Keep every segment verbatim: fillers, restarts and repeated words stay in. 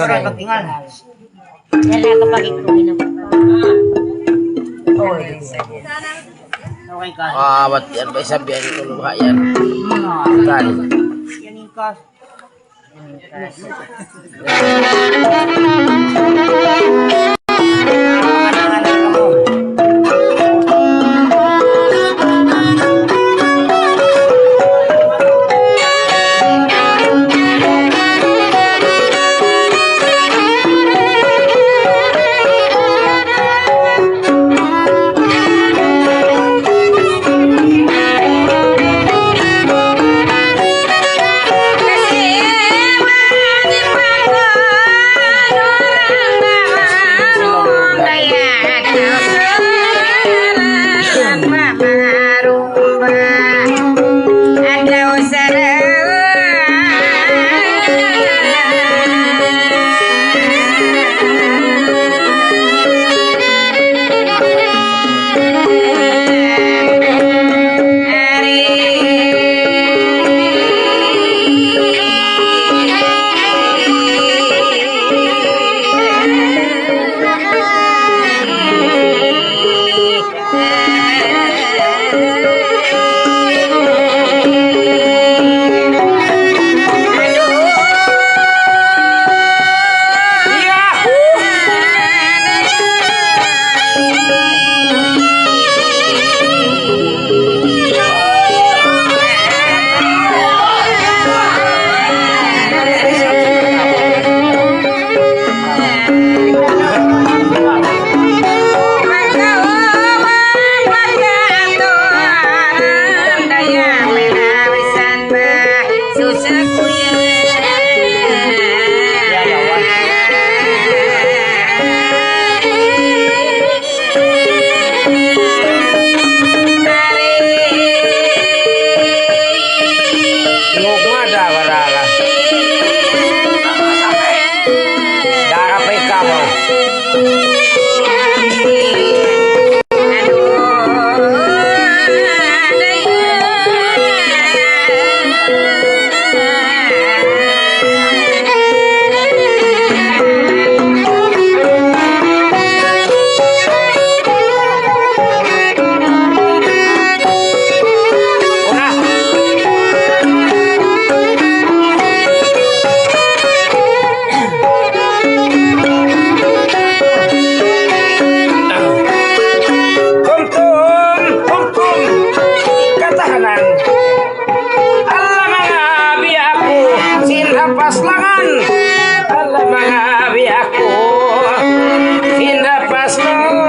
Yan na, kapag ikaw, ina mo. Ah, ba't yan? May sabihan ko luha yan. Kan. Ngugma da barala. Dara pa ikaw. Kumtum, kumtum, katahanan. Allah mangabi aku sin hapas langan. Allah mangabi aku sin hapas langan.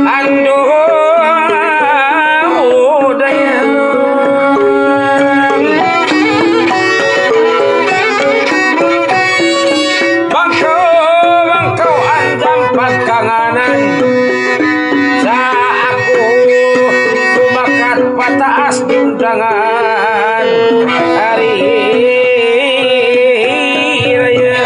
Anduh, dayang. Bang kaw, bang kaw anjam pagkanganan, sa' aku sumakat pataas dundangan. Hari raya.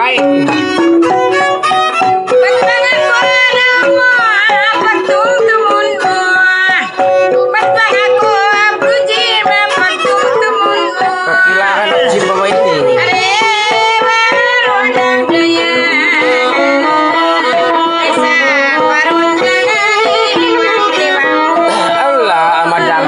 Ay. Bat bang aku anak mu, pagtumtumun mu? Bat bang aku abruji ma pagtumtumun mu? Kakilahan at si Bawa ini. Are, baru lang kaya. Isa, baru lang kaya. Allah, madam.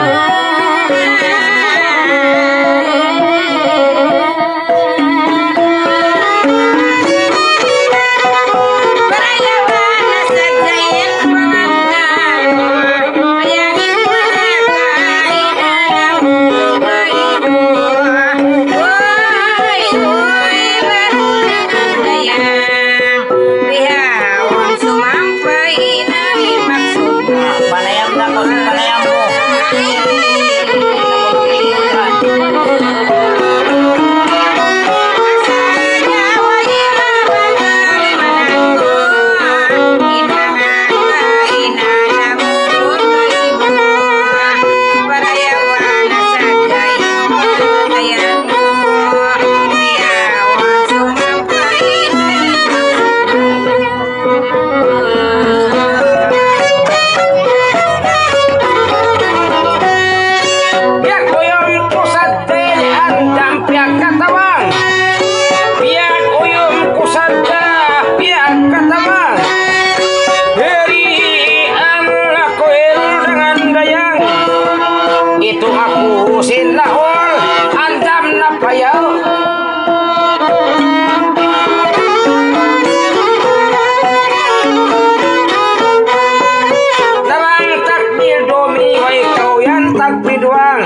Piyag-uyum ku sadja in andam piyagkatawang. Piyag-uyum ku sadja piyagkatawang. Diri an lakuil dangan dayang. Itu aku sin laul andam na payaw. Bang takdil dumi, way kaw yan takdil duwang.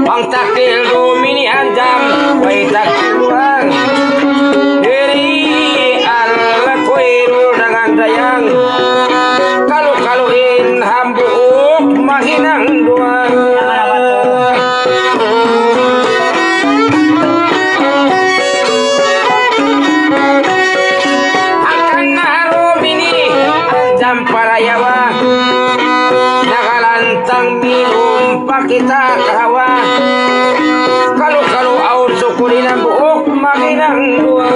Bang takdil dumi ni andam, way takdil duwang. Diri al kuirul dangan dayang. Kalu-kalu in hambuuk mahinang duwang. Hangkan na harum ini andam parayawa, nagalantang minum pa kita kahawa. Kalu-kalu awn sukul in hambuuk mahinang duwa.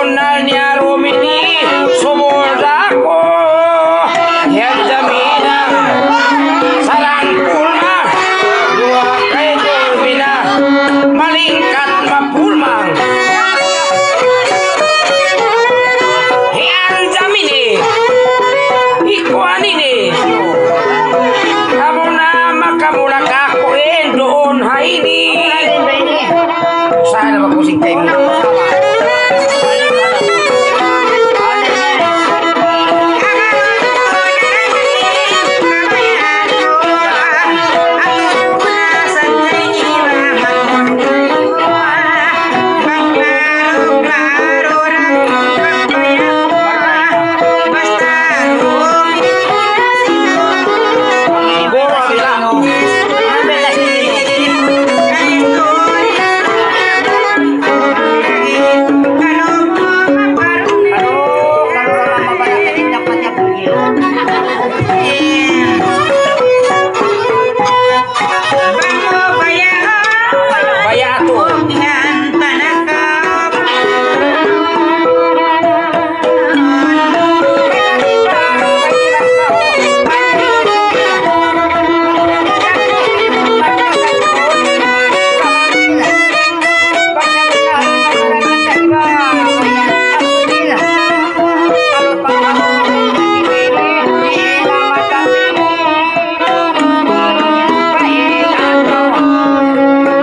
Nal niya rumini, sumul da aku. Yan jamina. Sarang pulma. Duwa kay pulmina. Malingkat mapulmang. Yan jamini. Ikuan ini. Kamu na makamulak aku, eh, doon ha ini. Sana ba kusing kayo?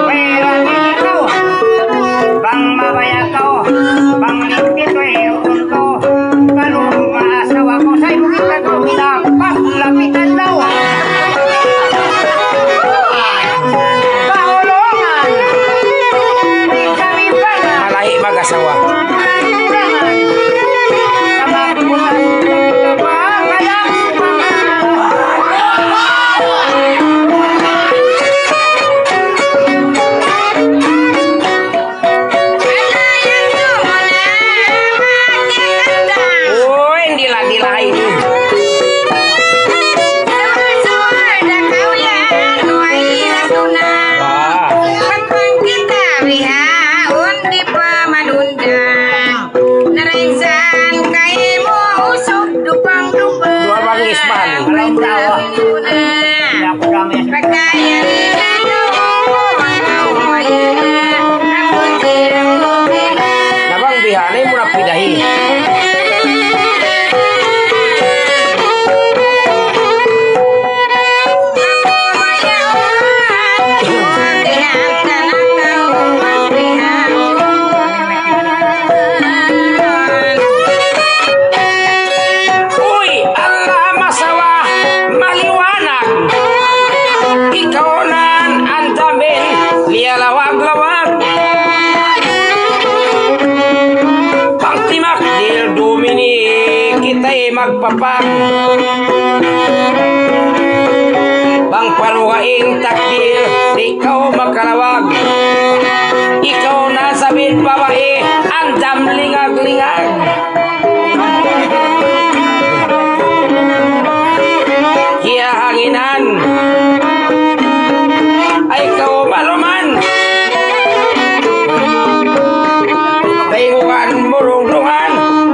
Baya' tu. Bang mabaya' kaw, bang ligpit way ukun kaw, kalu maasawa kaw, sa' ibu kita kaw, minapag lapitan daw. Kaulungan. Minsan-minsan na. Malahi' mag-asawa. Kaulungan. Uy, dila-dila ini. Wah. Naraisan kaymu usug dupang-dupang. Dua bangis bali. Na bang bihan, eh, mura pidahi. Uy, Allah masawa, maliwanag. Ikaw nan andamin, liyalawag-lawag. Pagtimak dil dumini, kita'y magpapag. Bang parugaing takdir, di' kaw makalawag. Ikaw na sabit babai, andam lingag-lingag. Kiyahanginan, ay kaw maluman. Taingugan, murungdungan,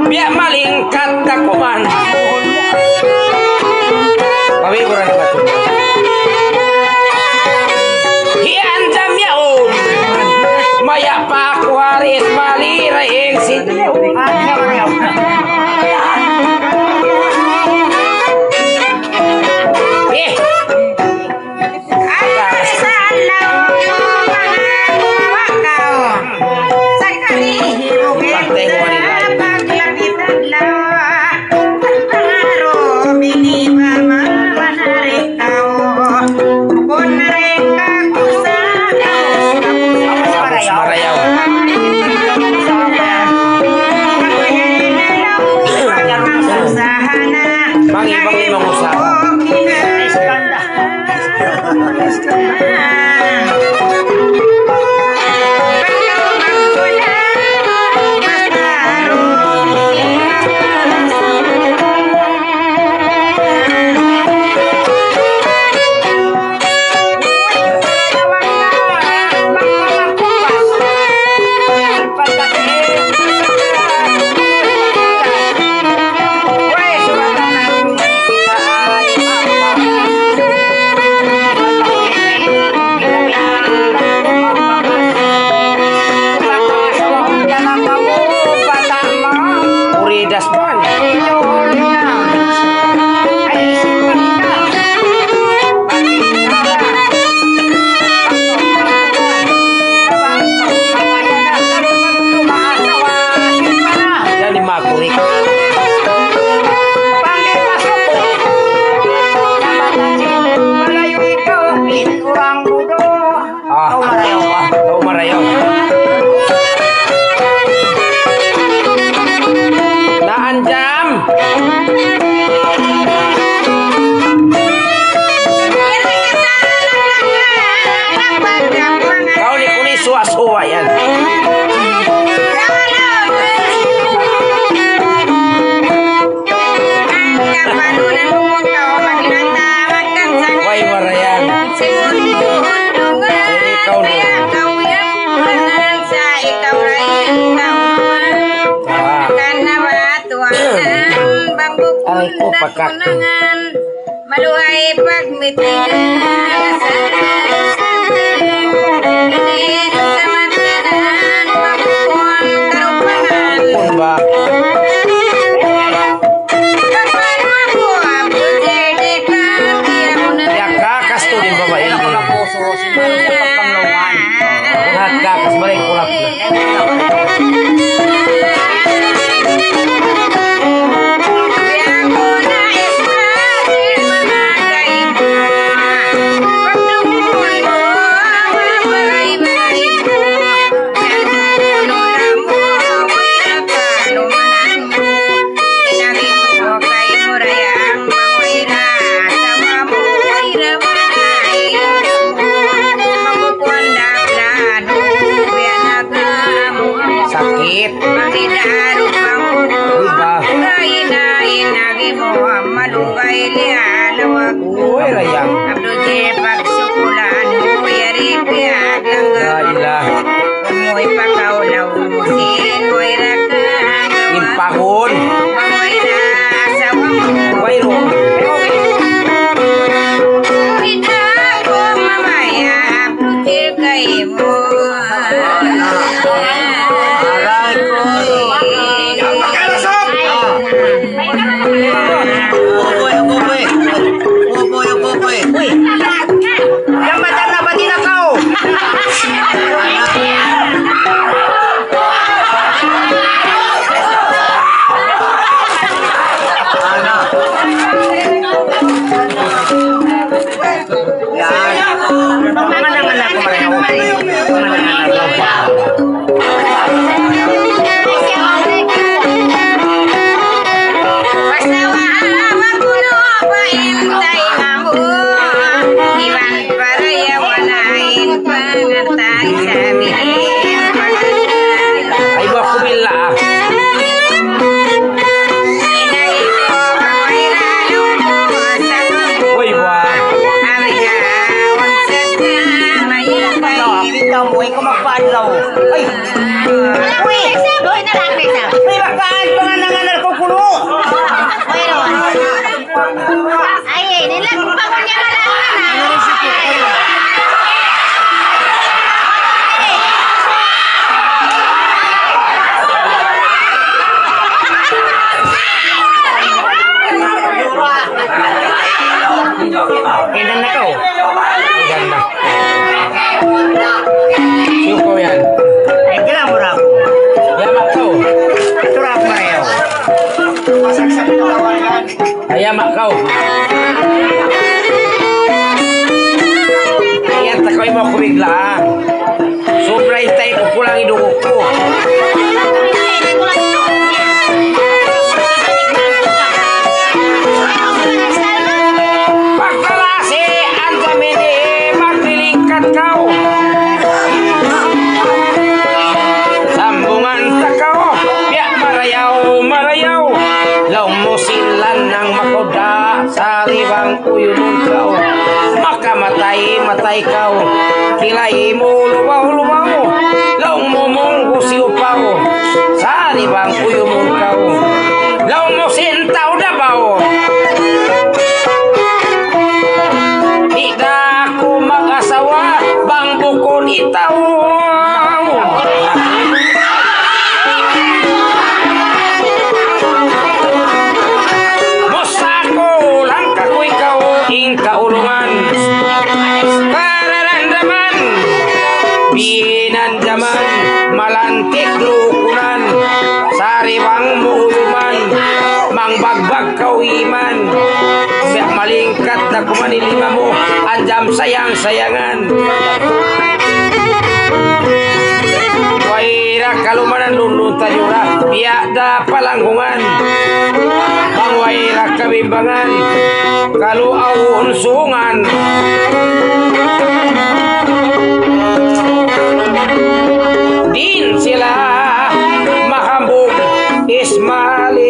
biya' malingkat na kuman. Pawiburan na ba ito? Hiyan sa miyaon. Maya pa aku haris maliraing si Eh. Marayaw. Ko pakat. Maluhay pagmitingan sa ini sa matinan makukuha ang karupangan. Kumba. Pagmanu aku, Abu Jede, kaki aku na. Ya, kakas tu din babae ini. Nagkakas balik pula. Sakit. Diba? Uy, rayang. La ilaha. Impakun. Wayruun. Aray ko. Uy, uy, uy. Uy, yan ba dyan na ba tinakaw? Yan. Mangangan aku, mangangan aku. Ay, buwak kumila, ah. Uy, buwak. Kita mo, ikaw magpaadlaw. Ay. Uy! Uy, makaan pa nga nanganar ko kulo. Ay, ay, nila, kung pangunya ka lang na. Ilan na ka, oh? Ilan na? Siyukaw yan. Ay, kailangan mo raw. Yan, ako. Ito raw, pareho. Ay, ama, kaw. Ayan, takoy mo, kubig lang. Sobra hintay ko, kulang in dugo ku. Pagkalasi, anjamin, eh, maglilingkat kaw. Sambungan ta kaw, biya' marayaw, marayaw. Laung mu sin lanang makuda', sari bang kuyumun kaw. Makamatay, matay kaw. Kilay mu lubaw, lubaw. Laung mu munggu siupaw. Sari bang kuyumun kaw. Laung mu sin tau Dabaw. Di' da aku mag-asawa, bang bukun itaw. Musa ku lang kakuy kaw in kaulungan. Kararandaman, binandaman, malantik lukunan. Sari bang mu uyuman, mangbagbag kaw iman. Biya' malingkat da kuman in lima mu, anjam sayang-sayangan. Way da kalumanan lunlun tajura, biya' da palanggungan. Bang way da kabimbangan, kalu awn sungan. Din sila mahambug Ismail.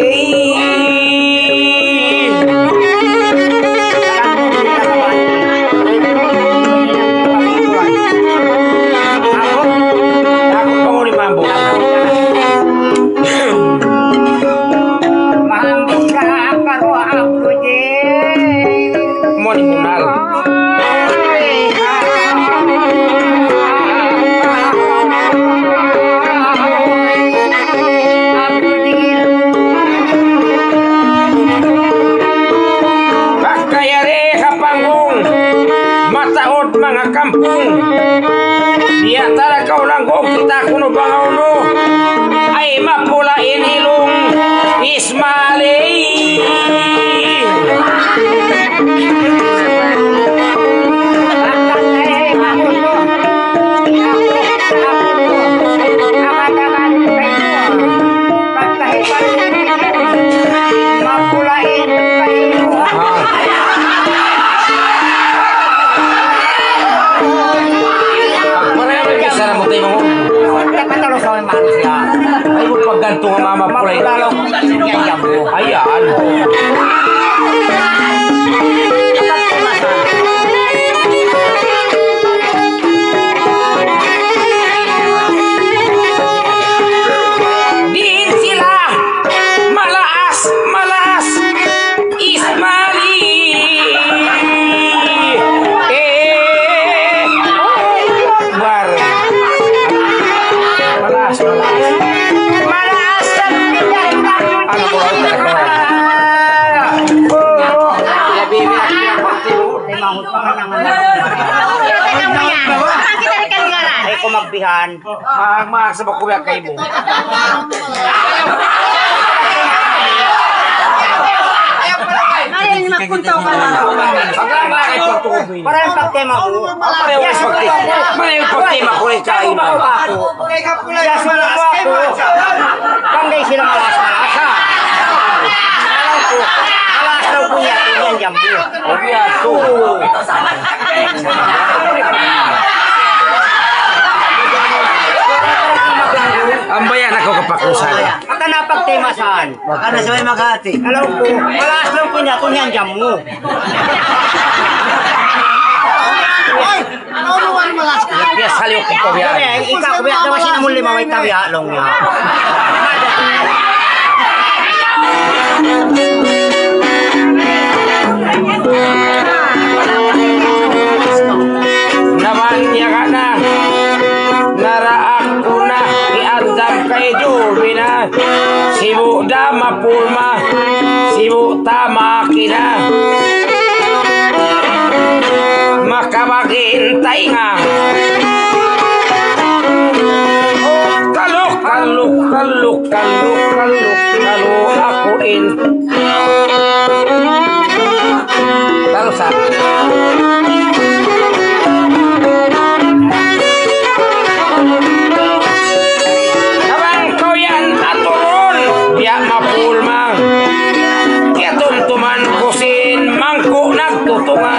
Aku, aku panguli mambu. Mahambug ka, karuwa Ismail. Marayaw in bichara mu, tay mu. Ayaw mu paggantung ha mama pulay. Ayan. Diin sila malaas, malaas. Ismail. Eh. Bar. Malaas, malaas. Malaas. Ano po? Ay, kung magbihan. Ma-, ma-, sa bakuya kay mo. Ay, magpunta ka na. Para yung pagtema mo. Para yung pagtema. Para yung pagtema ko rin kayo. Yes, wala mo ako. Panggay sila malas-malas, ha? Alam ko, malas daw po niya, po niyan dyan po. Huwag niya, po. Ang bayan ako kapakusan. At ang napagtema saan? Baka na sa may Makati. Alam ko, malas daw po niya, po niyan dyan mo. Ay! Biya', biya' saliw ku biya'. Ikaw, biya' daw siya namuli, maway ta biya', laung niya. Naman niya ka na. Naraak ku na, iandam kay Jubina. Sibu' da mapulma, sibu' ta makina. Makabagin tainga. Kaluk, kaluk, kaluk, kaluk, kaluk, kaluk aku in. Tarusan. Nabang kaw yan aturun, biya' mapulma. Kiyatumtuman ku sin mangku' nagtutunga.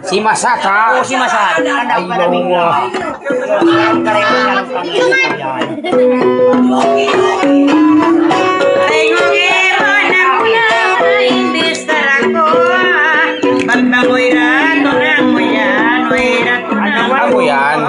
Simasata. Oh, simasata. Ay, Allah. Ano yan?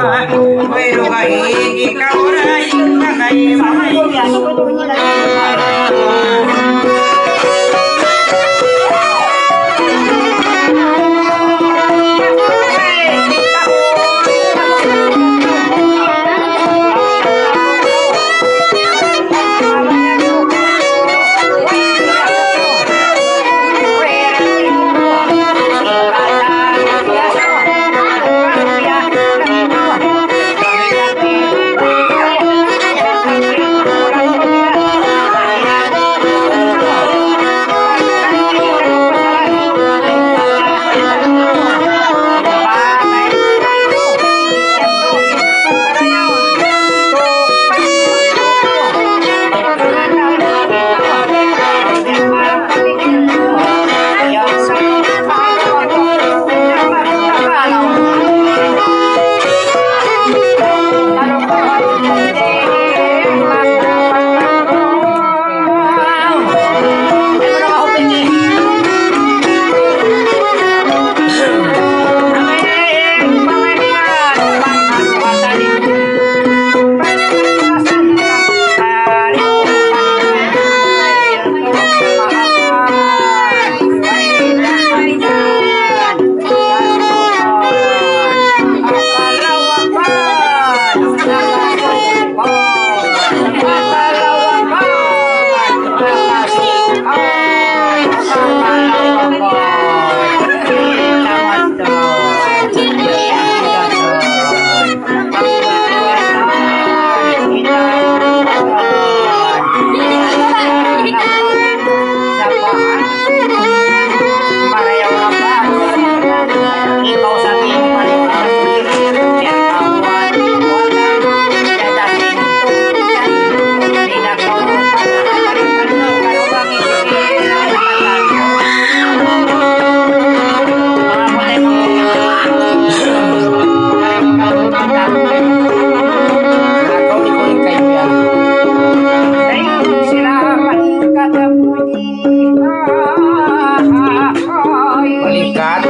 Malingkat.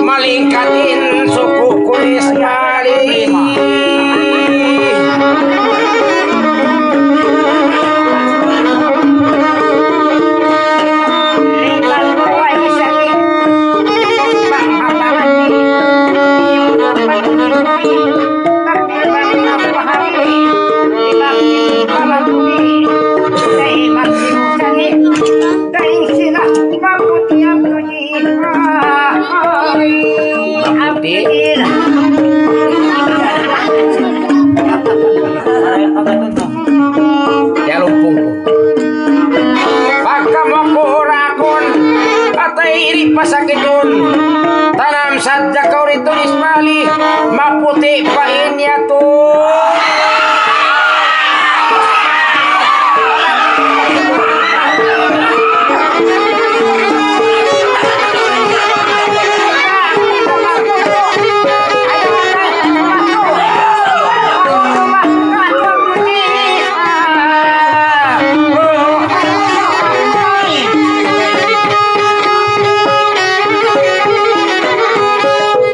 Malingkat in suku ku Ismail. Abdi. Tiyalumpung ku. Pagka makuhurakun, atay di' pasakitun. Tanam sadja kaw didtu Ismail, maputi' pa in yadtu.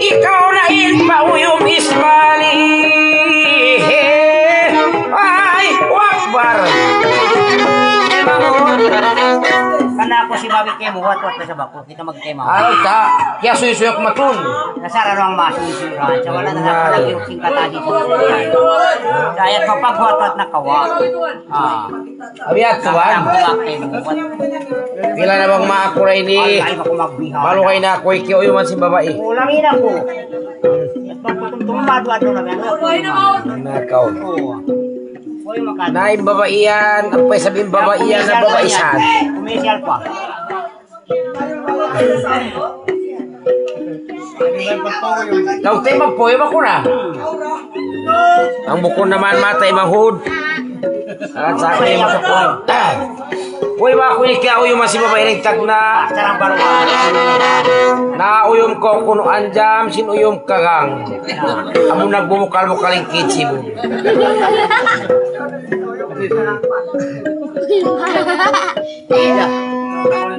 Ikaw na in pauyum Ismail. Ay, Akbar. Kana aku si Babi kaymu, wat-wat na sa bako. Kita magtema. Ay, ta. Kiyasuysuy aku matun. Nasara na ang masuysuy. Sa wala na lang yung singkatasi. Kaya kapag wat-wat na kawa. Ah. Abi yadtu, tuwan. Pila na bang maakura ini? Maluhay na aku, ikiuyuman sin babai. Ulangi na ku. Tumadu-adu na yan. Nakaw. Na in babai yan, apa sabi in babai yan, na babai sad. Kumisyal pa. Laung tayo magpuyum aku na. Ang bukun naman matay mahud. At sa akin masukul. Uy, ba aku ini kaya uyum masi babai ini tagna. Na uyum kaw kunu' anjam, sin uyum kagang. Amu nagbubukal-bukal in kichi mu.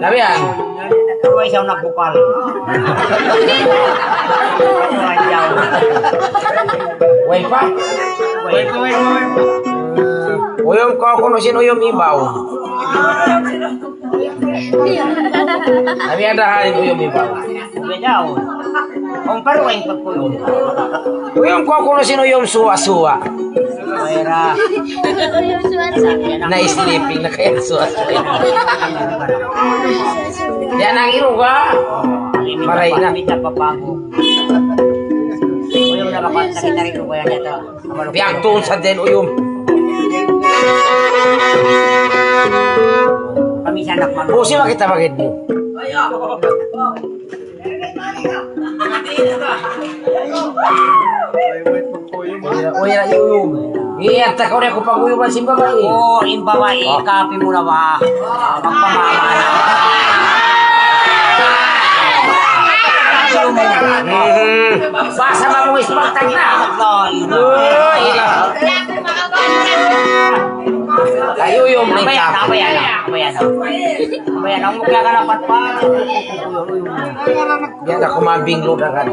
Sabi yan. Uy, siya nagbukal. Uy, pa. Uy. Uyum kaw kunu' sin uyum ibaw. Sabi yan dahan uyum ibaw. Uyum kaw kunu' sin uyum suwa-suwa. Na sleeping na kaya suwa-suwa. Yan ang inuga. Maray na. Uyum na. Piyagtuun sa den uyum. Kami siya anak manusia. Pusi makita magid mu. Uyum, uyum. Iya, takaw na ku pag-uyuman sin babai. Oh, in babai, kapi mu na ba? Magpamama na. Mhm. Basa ba mu isipagtag na? Ay, uyum na. Abayan, abayan, abayan. Abayan, ang mukha ka na patpat. Yan aku mabinglo na kan.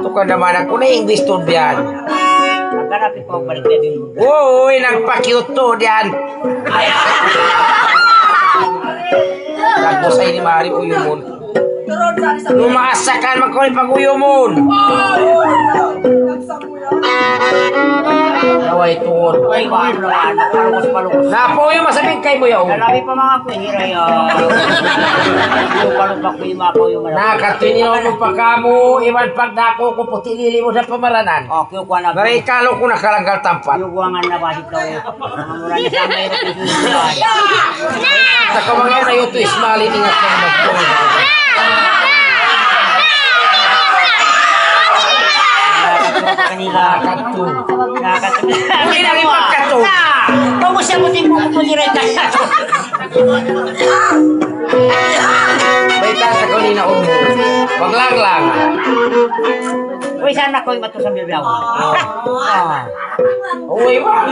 Tukad na man aku na English to diyan. Naghanap ikaw balik na din. Uy, nagpakiuto diyan. Nagmusay ni Mari uyumun. Lumaas sa kan magkuli pag-uyumun. Away tuod. Ay, paano naman? Palungos-palungos. Napauyum, masabing kay mu yaw. Lalabi pa mga kuhira yaw. Yung palungos pa kuya, mapauyum na. Nakatinilaw mu pa kamu, iwan pagdako ku puti lili mu sa pamaranan. Okay, kuha na. Maray kalo ku nakalanggal tampat. Yung buwangan na ba si Chloe? Mga mura niya sa mga ito. Sa kamangyaw na yun, tuis mali ni nga sa mga. Kanila. Nakatu. Nakatu. Hindi na rin magkatu. Pag-usap mo, tingnan mo kung direct. May tata ko ni na umu. Paglanglang. Uy, sana ko yung matusambil yaw. Ah. Uy, wa.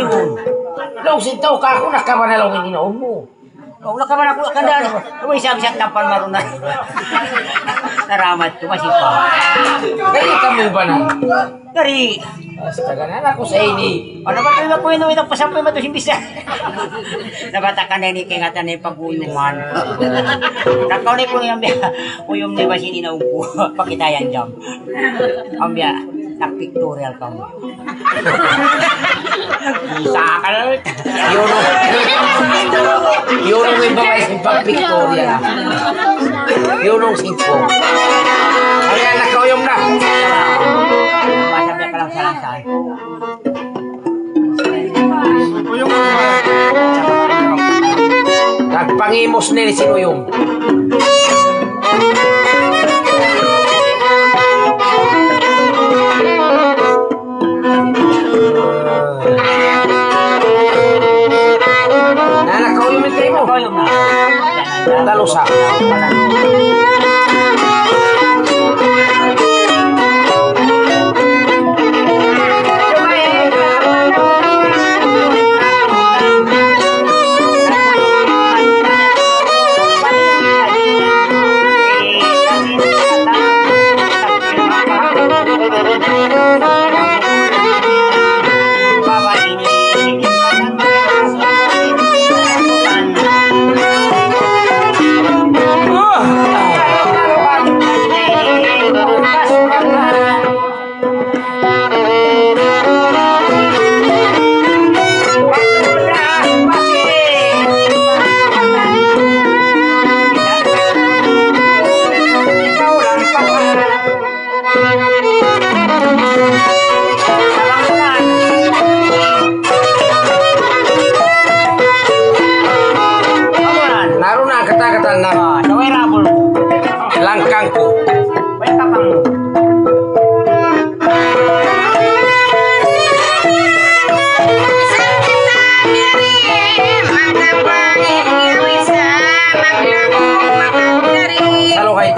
Laung sin tau ka aku, nakabanalaw in inaum mu. Oh, nakabanalaw aku, kanda. Uy, sabi siya, tapan maruna. Naramat ko, masipa. Kaya kami ba na? Dari. Astaga, na aku sa ini. Ano ba tayo, kuya, nung itang pasampay mato, simbis na. Nabata ka na ini, kaya nga tanay pag-uyuman. Nakaw na yung kuyum niya, kuyum niya ba sininaw ko? Pakitayan jam. Ambiya, nag-pictorial kamu. Sakal. Yun ang, yun ang may babae sa pag-pictorial. Yun ang singko. Ay, anak ko, yung na. Basta may kalang-salang tayo. Nagpangimus na ni Sinuyong. Nana, kauyum in kaymu. Talusa.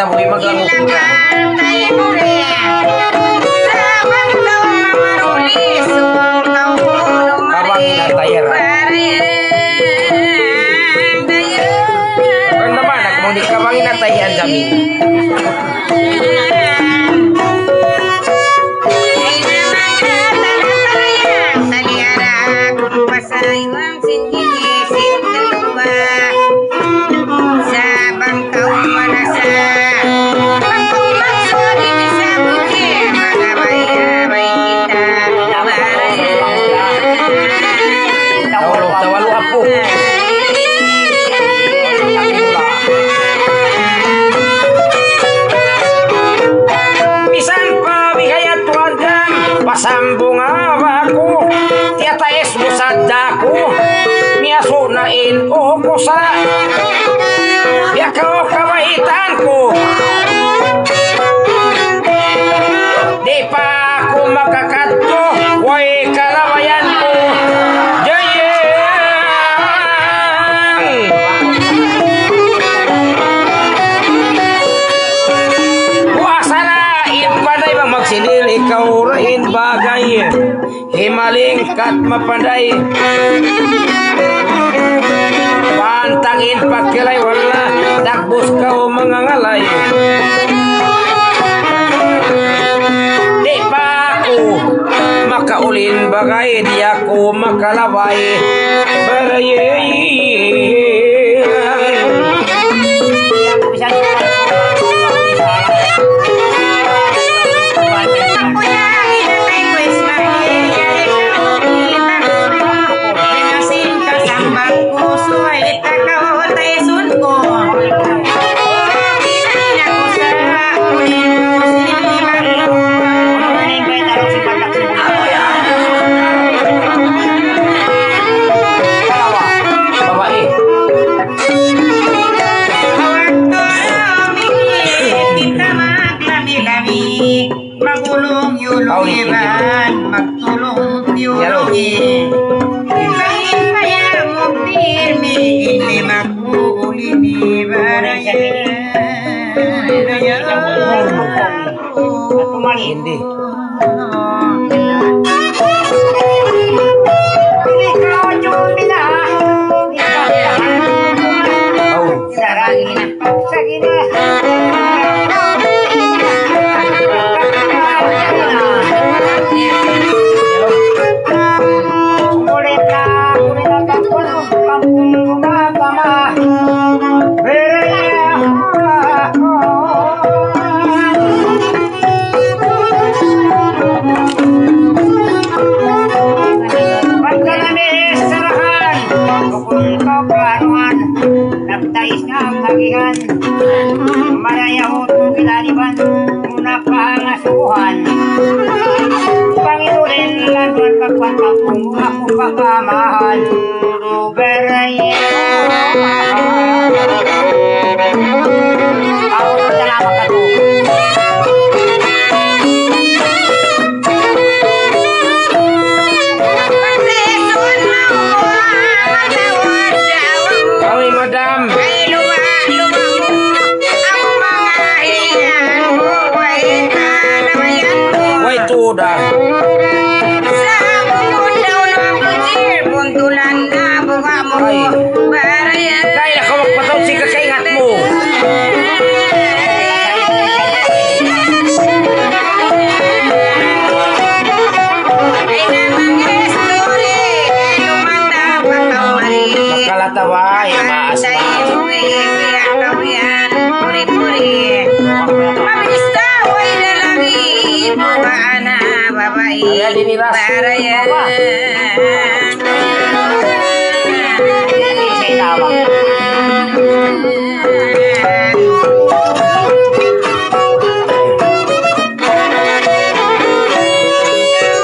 Tabuhi maglamu. Kabang na tayar. Kan naman, aku mau di kabangin na tayan kami. Sa bangkaw manasa. Bangkaw maksud ini sa bukit, magabay-abay kita. Tawalu, tawalu apu. Misan pa bihayat Tuhan kan, pasambung awa ku, tiyata Busa daku, miyasu' na in ukusa. Biya' kaw kabaitan ku. Di' pa aku makakadtu, way kalabayan ku. Jayang. Puasa na in panday bang magsilil ikaw ra in bagay. Himalingkat mapanday. Pantang in pagkilay wala', dagbus kaw mangangalay. Di' pa aku makaulin bagay, di' aku makalabay. Barayay. Babae. Magulung-yulung iban, magtulung-yulung i. Iban kaya muktir mi, ini magkuuli ni baraya. Hindi. Pagka nami sarahan, bukun kaw planuhan, nagtais na ang hagihan. Marayaw tu kilaliban, muna pangasuhan. Panginoon, lanuan pagpantapong, aku pagmamahal. Kami, madam. Way tuda. Ay. Dahil ako magpataw, sika kaingat mu. Makalatawa, ay, maas, maas. Kaya dinilas.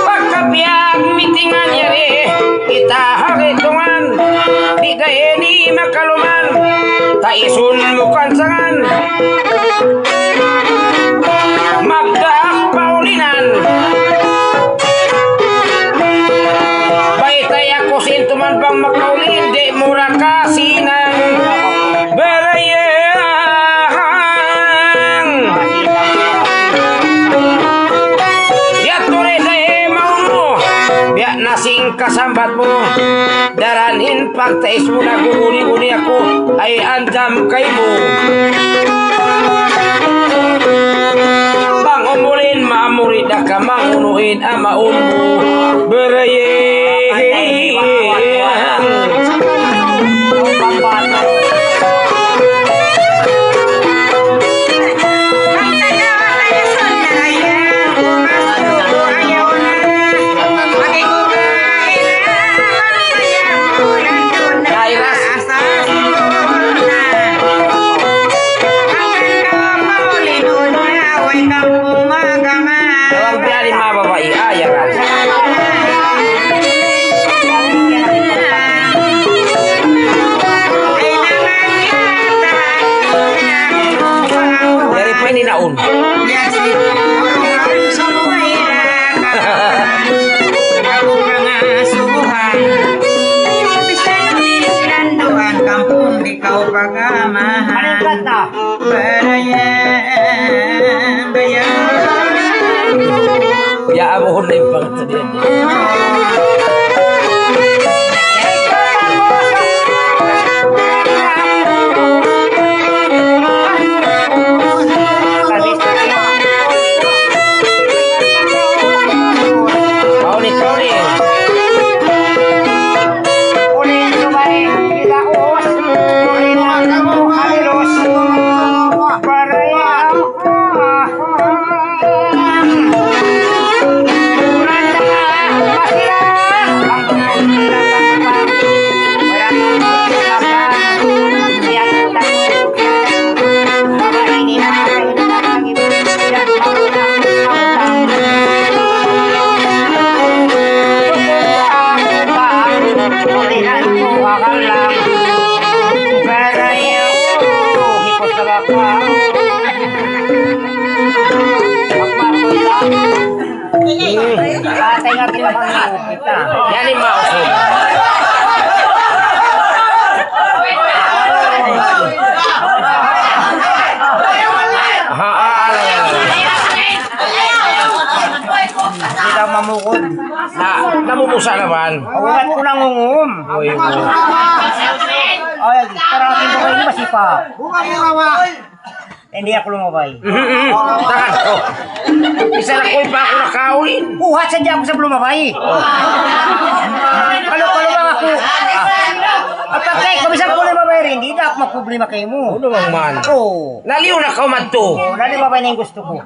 Pagka piyagmitingan yari, kita ha gitungan, di' da ini makaluman, taisun mu kansangan. Magdaak paulinan. Baytai aku sin tuman bang makaulin, di' mura kasinang. Baraya. Sambat mu, daran in pagtais mu na guguni-guni aku, ay andam kaymu. Bang umulin maamuri da ka mangunuin amaun mu, barayan. Tawag biya' ni mama babai, ah, ya kan. Yari pa ini naun. Kampung di kau pagamahan. Malingkat na. Barayan, barayan. Ya, amuhun na in pangatadian. Tawag ni, tawag ni. Uli subay, ilaus, uli na, halilos, baraya. Yan in mausog. Ha, ha, ha. Kita mamukod. Na, namumusa naman. Ugat ko nangungum. Uy, uy. Ay, parang hindi ko kayo masipa. Hindi ako lumabay. Mhm, mhm. Tahan ko. Isa na ko pa ako nakawin. Buhat sadja ako sa lumabay. Oh. Kalu-kalu lang ako. At pagkay ko, bisan ko lumabay rin, di na ako magproblema kay mo. Ano naman? Oo. Naliw na ka madto. Oo, naliw ba na yung gusto ko?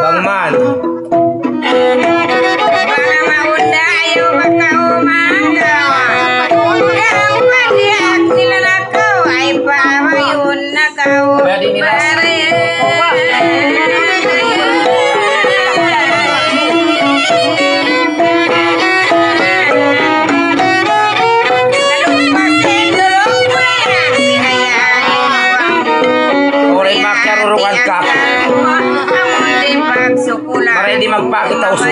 Bang man. Pwede nila. Uli makarurungan ka. Para hindi magpakita uso.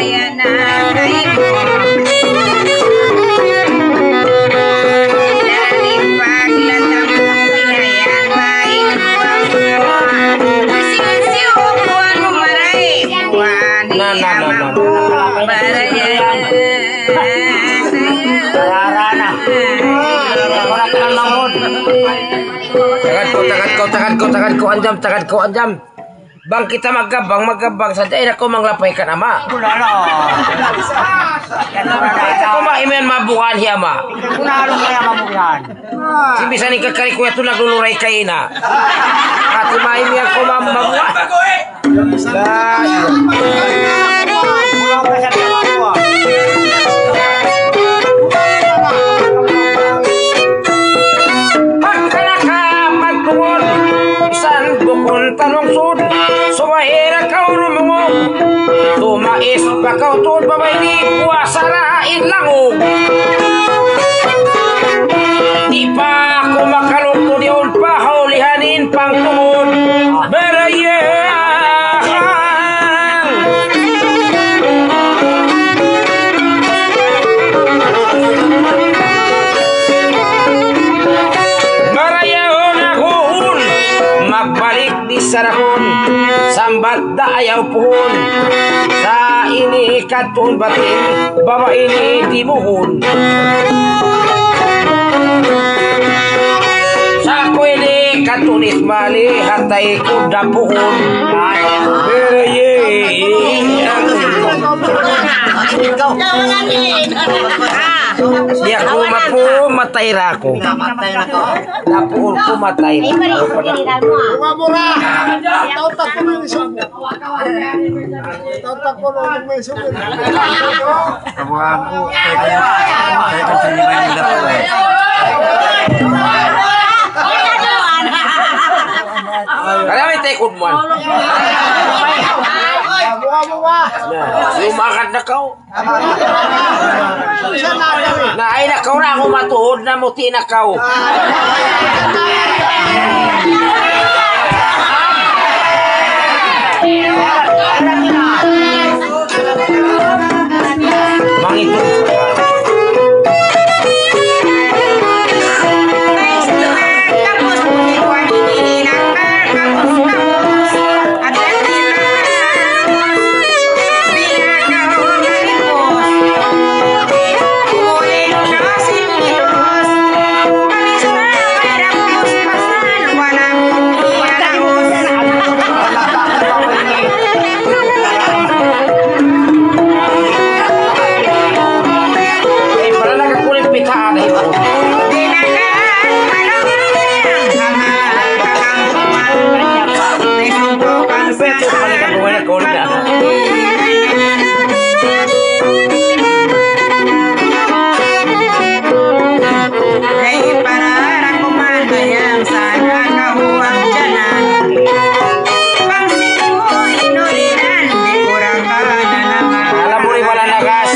Na, na, na, na, na. Tagad ko, tagad ko, tagad ko, tagad ko, anjam, tagad ko, anjam. Bang kita maggabang, maggabang sadja, di' na kaw manglapay kan ama'. Wala na. Di' na kaw maimiyan mabugaan hi ama'. Wala na kaya mabugaan. Sin bisan in kakari ku yadtu nagluluray kaina. Hati maimiyan kaw ma-, mabugaan. La ilaha. Pagka naka-, pagtuon, bisan buk- Tuud baba ini puasa ra in langug. Di' pa aku makalugtu' diun pa haulihan in pangtungud. Barayang. Barayang aku magbalik di sarakun, sambat da ayaw puhun. Sa' ini katuun batin, baba ini timuhun. Sa' ku ini katunis mali hatay ku dapuhun. Bere ye. Di' aku mapu, matay ra aku. Dapuhun ku matay ra. Mura-mura. Tau tak ko na isog. Tau tak ko na may isog. Kabuhan ku, kaya ko, kaya ko sa lima yung dapat eh. Kaya may tekod mo. Mura-mura. Lumakan na kao. Na, ay, nakaw na aku matuhud na muti na kaw. Mangitun. Alam mo rin, wala na gas.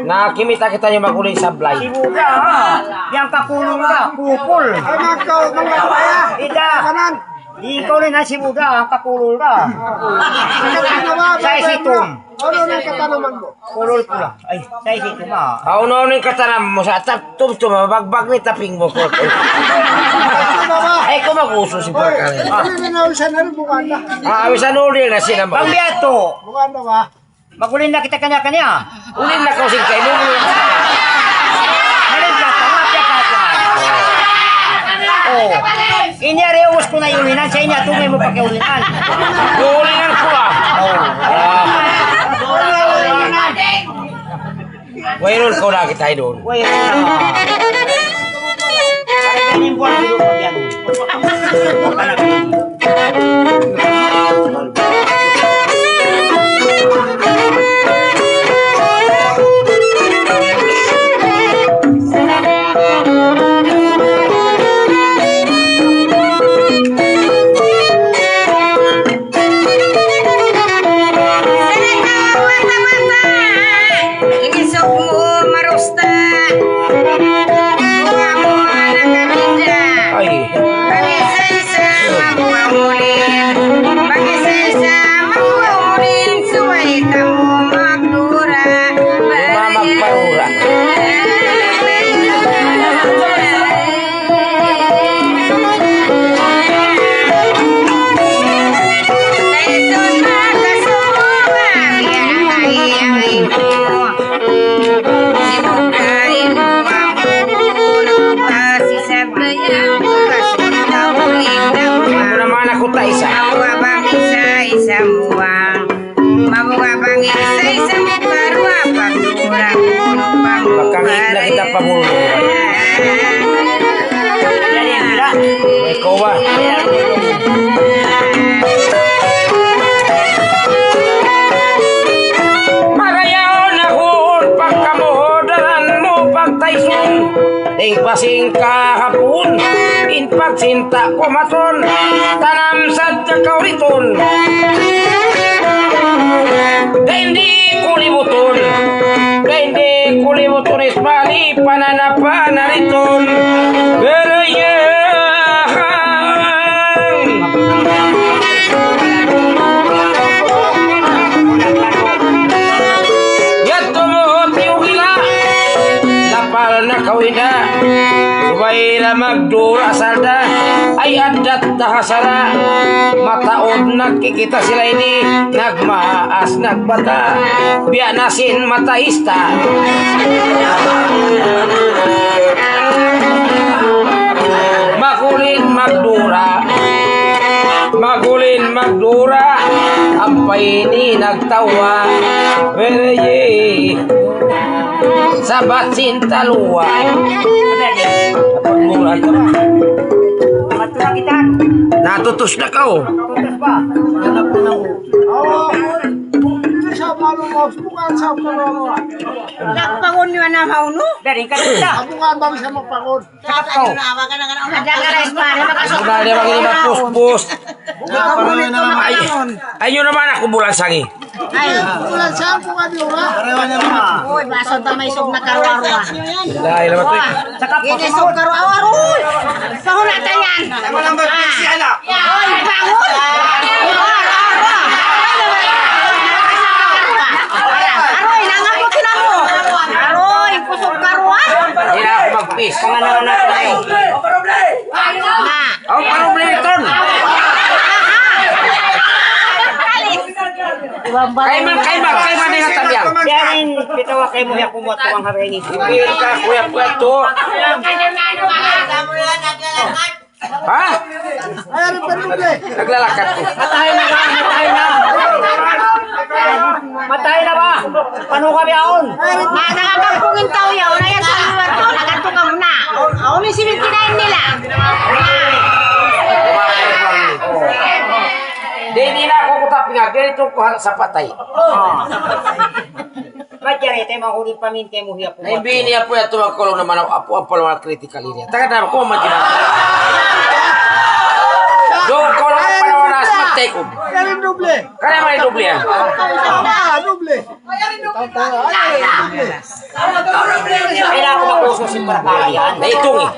Na, kimita' kitaniyu mag-uli sablay. Sibuga, ha? Yan kakulul da, kupul. Ay, mga ka-, mga kabaya. Ita. Kanan. Di' kaw rin na sibuga, ha? Kakulul da. Sa' isitum. Unu in katanaman mu? Kulul pula. Ay, sa' isitum, ha? Unu in katanam mu sa' tap-, tumtum, ha? Bagbag ni taping mu. Ay, ku mag-uso si Pakal. Uli na, uli na, uli na, uli na. Ah, uli na, uli na, sila mag- Pambiyato. Bukan na ba? Mag-uli na kita kaniya-kaniya. Uli na kaw sin kaimu. Uli na kaw, mapya ka ito. Oh. Ini ari ubus ku na uli na, sa' ini atu mu pa kay uli na. Uli na ku, ah. Oh. Ah. Wayruun kaw na kita idol. Wayruun na. Ini sukmu marusta. Wa mu anak kabinda. Ay. Kami sa isa ma Isa. Mabuga' bang isa, isa buwang. Mabuga' bang isa, isa buwang. Duwa pang duwa. Makangit na kita pa mulu. Ikaw ba? Marayaw na hun pagkamudaran mu pagtaisun. Di' pa sin kahapun, in pagsinta' kumatun, tanam sadja kaw ritun. Dayn di' ku libutun, dayn di' ku libutun, ismali pananapana ritun. Berayang. Yadtu mu tiyugila, lapal na kawina. Subay na magdura salda, ay addat ta ha sara. Mataud nagkikita' sila ini, nagmaas nagbata'. Biya' na sin mata ista. Magulin magdura. Magulin magdura, ampa ini nagtawa. Wala ye. Sabat sin taluwa. Natutus na kaw. Nagpangun niya na maunu. Dari ka dito. Bukan bang siya magpangun. Ada ka rice pa, ada ka. Sudah dia bagi lima puspus. Ay, ay, nyo naman aku bulan sangi. Ay, bulan sangi ko nga di ba? Uy, baso ta may isog na karuwa-ruwa. Dahil naman ito. Ini isog karuwa-ruwa, uy. Kahuna tangan. Ay, bangun. Aroy, nangapot na mo. Aroy, kusog karuwa. Hindi na ako mag-peace. Pangalan na tayo. Na. Aw, parang Briton. Kaiman, kaiman, kaiman na nga tabihan. Yan, bitaw kayo mo, ya, kumuha tuwang hari ini. Ibigay ka, kuya, kuya, to. Ha? Naglalakad ko. Matay na ba? Matay na ba? Paano kami aon? Mana ka pungin tau ya, wala yan sa lugar to, nagkanto ka muna. Aon yung seventy-nine nila. Di, di na ako kutap nga, ganito ko ha-, sa patay. Majari, tayo mahuli paminti mo hiya po. Na, hindi niya po yan tumagkulong naman ako, apo, apo, mga critical area. Taga na ako, majari. Doon ko lang pala wala sa magtekom. Yan ang doble. Kaya may doble yan. Ah, doble. Kailangan ko makuso si Parapaya. Na itong eh.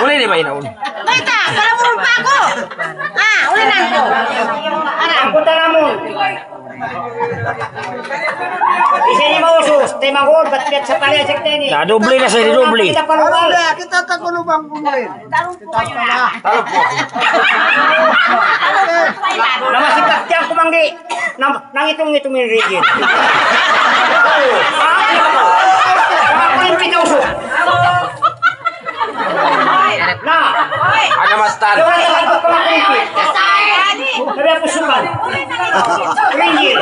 Uli ni ba inaon? Kita, para mo pa ako. Ah, uli na ako. Ara. Ang punta na mo. Isa ni mausus, tayo magod, ba't piyat sa pala, sa teni? Na, doble na siya, doble. Kita pa lugar. Kita ta ko lubang kumuin. Talog po. Namasikat siya kumanggi. Nam-, nangitung-ngitung yung rigid. Ako yung pinauso. Na. Ada mastan. Sabi ako sukan. Rigid.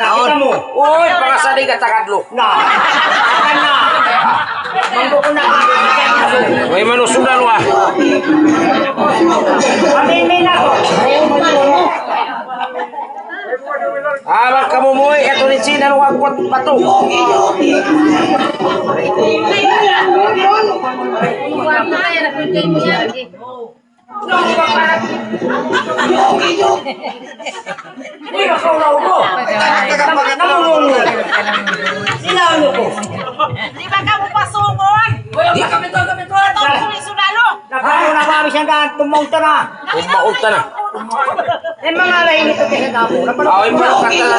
Nakita mo. Uy, pangasali ka takadlo. Na. Na. Mangko ko na. Way manusudan wa. Amin, min ako. Ah, bang kamu muwi, ito ni China, nung agwat pato. Uy, nakaulaw ko. Namulong mo. Ilaw niyo ko. Di ba ka mo pasungon? Di kami to, kami to. Itong suwi sudalo. Nagkano na ba, bisan ka, tumaon ta na. Tumaon ta na. Eh, mga lahi nito kasi damo. Ay, mga kata.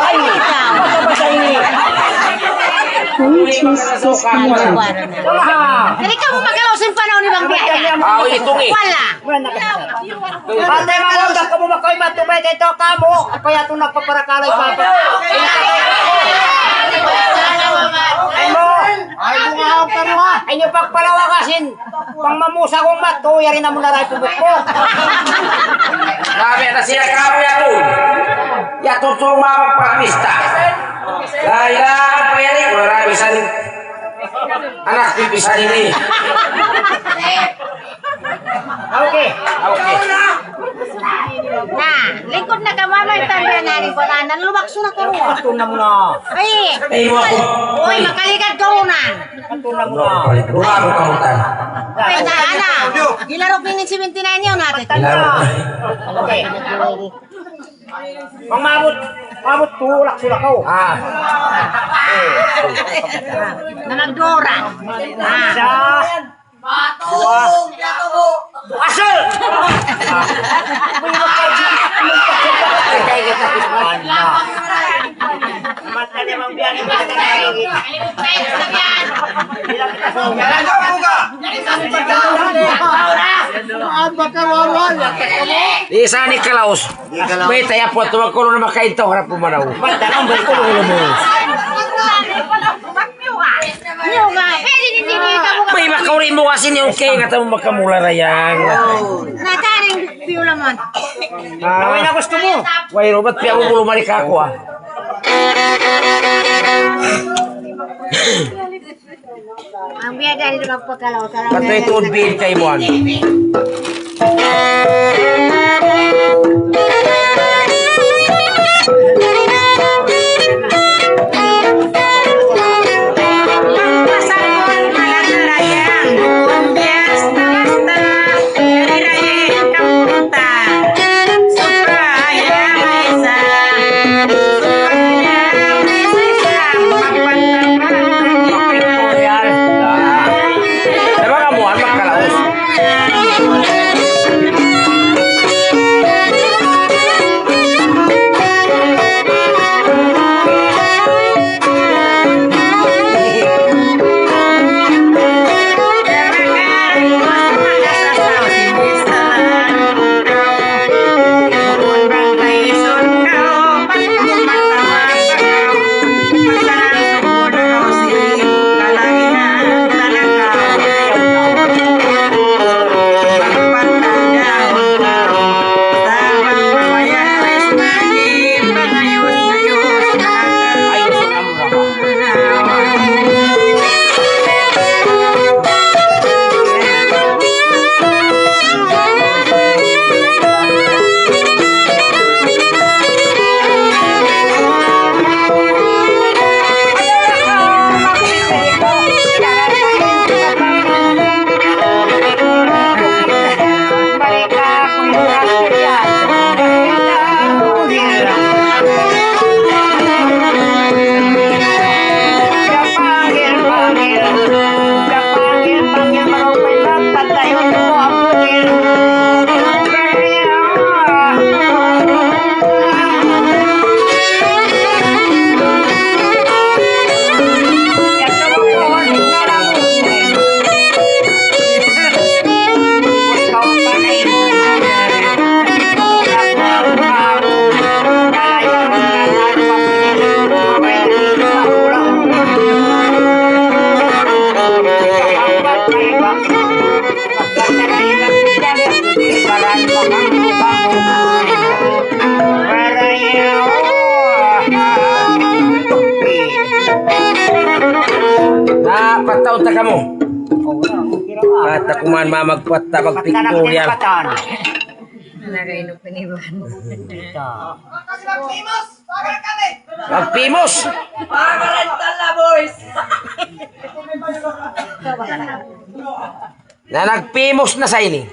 Ay, ikaw. Ano ba sa inyo? Which is this number? Wala. Dili ka mo magalaw sa panaw ni Bang Biaya. Ah, ito eh. Wala. Ate, mga utang ka mo, makoy, matubay, kay ito ka mo. Apay atong nagpaparakalay, Papa. Ay mo. Ay, bunga ang karuha. Ay, niyu pagpalawaga sin pangmamusa kong matu, yari na muna ray pubuk ko. Grabe na siya, kamu yatun. Yatun sa mga magpapista. Dahil lang, pwede, wala na bisan. Anak, pipisan ini. Okay. Okay. Na, lingkud na kamu, amay, tanda na rin ko na, nanluwak sila kamu. Ito na muna. Ay, ay, wa ko. Uy, makaligad ka muna. Ito na muna. Wa ko kamutan. Ay, na, ana. Gilarok ni seventy-nine yun natin. Gilarok. Okay. Pang mabut, mabut tulak sila ko. Ah. Na magdura. Ah. Isa. Dua. Asal. Ah. Mata niya mang biyan. Isa ni Kalaus. Bay, taya po, tuwag ko na makain to, harap pumanaw. Bay, makauri mu kasi ni okay, nga tamu makamula na yan. Nakaring piulaman. Ah. Way na gusto mo? Way, Robert, piya mo bulu mali ka ako, ah. Ang biya dahil magpakalaw, salamat. Patay tuod biin kay Juan. Na, pataw ta kamu. Pata kuman mamagpatta, magpictorial. Nagainup ni Iwan. Magpimos! Mga rental na, boys! Na nagpimos na sa ini.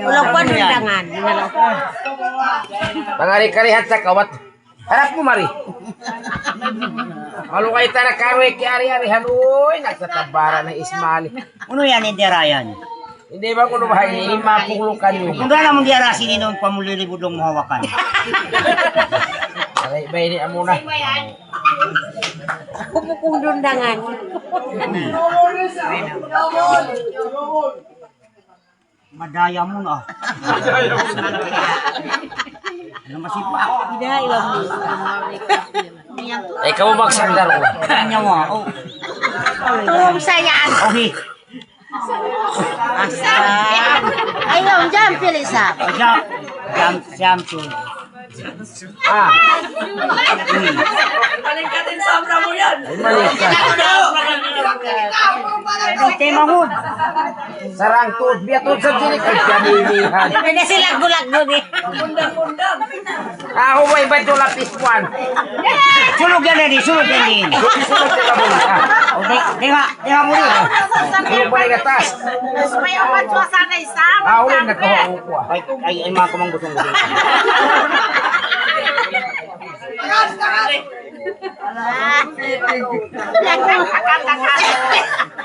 Wala pa nundangan. Pangari-karihan sa kawat. Harap mu mari. Malugay ta na karuy ki ari-ari haluy, nagtatabara na ismali. Unu yan, hindi arayan? Hindi ba kunu ba ini? Ima punglukan mu. Kung doon naman di arasin ini, nung pamuliribudong mahawakan. Aray, ba ini amuna? Kupukundundangan. Madaya mu na. Nama sipa? Ida, iwan mo. Eh, kamu magsandal ko. Nyawa, oh. Tulung saya. Okay. Asa. Ayaw, jump, pili sa. Oh, jump. Jump, jump, jump. Ah. Hmm. Ay, mali ka. Ay, temahud. Sarang tuud, biya' tuud sa diri kay kanilihan. Pwede sila gulaggo, eh. Ako, way ba ito lapis kuwan? Sulog yan, eh, sulog yan, eh. Sulog yan, eh. O, di, di nga, di nga mo rin. Sulog pa rin atas. Mas may umat sa sana isa. Ah, ulit na to, ako kuha. Ay, ay, ay, mga kamang gustong gusto.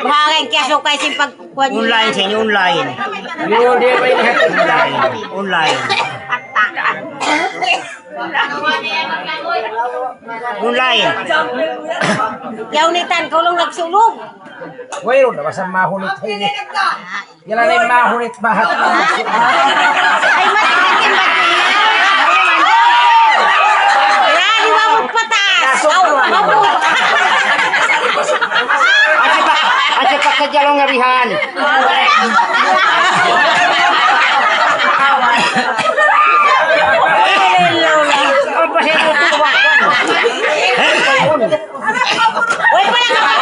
Bahagian kaya sukay sin pagkuhan niya. Online sa inyo, online. Yun, di ba yung online? Online. Online. Yaw ni Tan, kaw lang nagsulog. Wayruun na, basta mahunit ini. Yan na yung mahunit, bahat. Ay, matikin, matikin. Yan, yung mabog pataas. Aw, mabog. Ati pa, ati pa sa jalong abihan. Hello. Apa siya tutuwa? Uy, pala ka pa.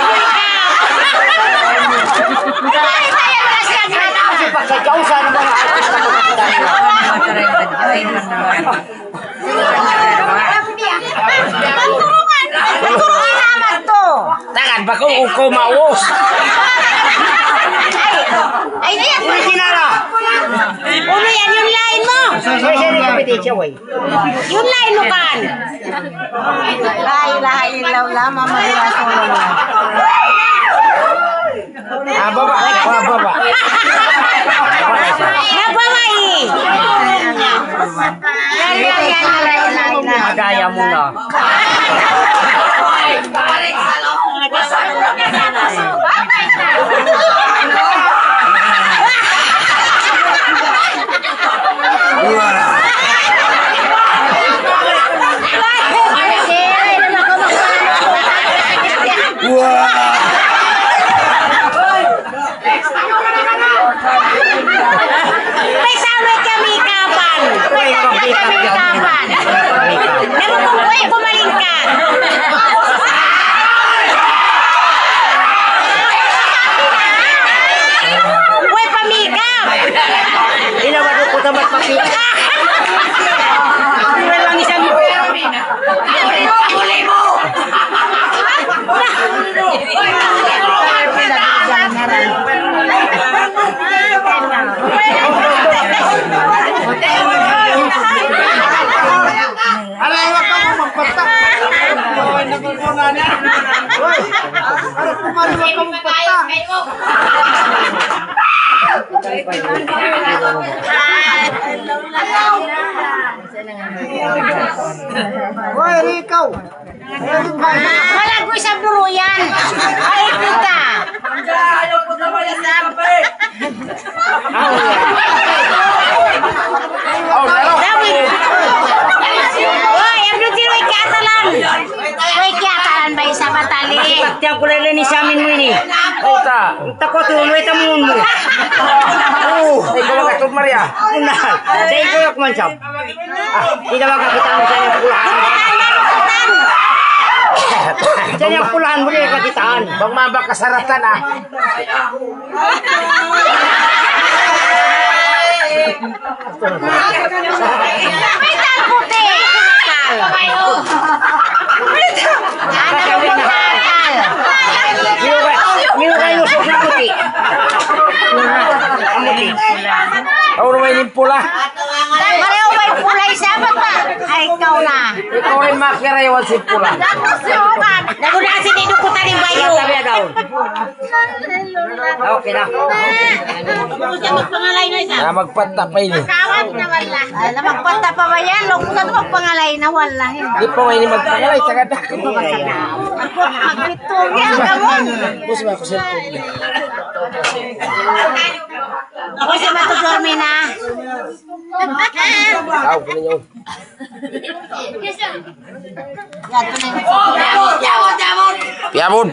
Kasi pagkakausa ng mga artista ko. Pagturungan. Pagturungan naman to. Tangan ba kung uko maus? Ay, ay, ay. Original, ah. Uno yan, yung line mo. Ay, siya yung kapitid siya, way. Yun na, inukan. La ilaha illallah, Muhammadur Rasulullah. Ah, baba. Ah, baba. Nababa, eh. Yan, yan, yan, yan, yan, yan. Madaya mo na. May sawi kami kapan. May sawi kami kapan. Namu kung kuwi kumaling ka. Kuwi pa-makeup. Ina, baru ko tamat paki. Ang isang Alay, wag ka magpata. Hoy, ano kumari, wag ka magpata. Hoy, ikaw. Wala' ku isab duruyan. Ay, kita. David. Uy, ang duty, way kiyatalan. Way kiyatalan ba isab batali? Tiyan ku lele ni samin mu ini. Uta. Takot mo, way tamun mu. Oh, ikaw ang atod, Maria. Una, sa ikaw ang kumansab. Ah, di' na makakitaan sa iyang pulahan. Sa iyang pulahan, di' makakitaan. Bang mabak kasaratan, ah. May tal puti. Tal. Ano yung tal? Yung, yung, yung, yung puti. Ang puti. Ang puti. Pareho ba yung kulay siya? Ba't ba? Ay, ikaw na. Ikaw rin makirayawan si pula. Tapos yun, man. Nagunahan si Nido ko tanim bayo. Tabi na daw. Okay na. Tapos siya magpangalay na isa. Ah, magpanta pa ini. Kawat na wala. Ay, na magpanta pa ba yan? Loko ka magpangalay na wala. Di pa may ini magpangalay, sagad na. Ako, magpito. Yan, kamu. Bus ba ako sa Uy, sa' matudurmi na. Tau, kunin niyu. Piyabud.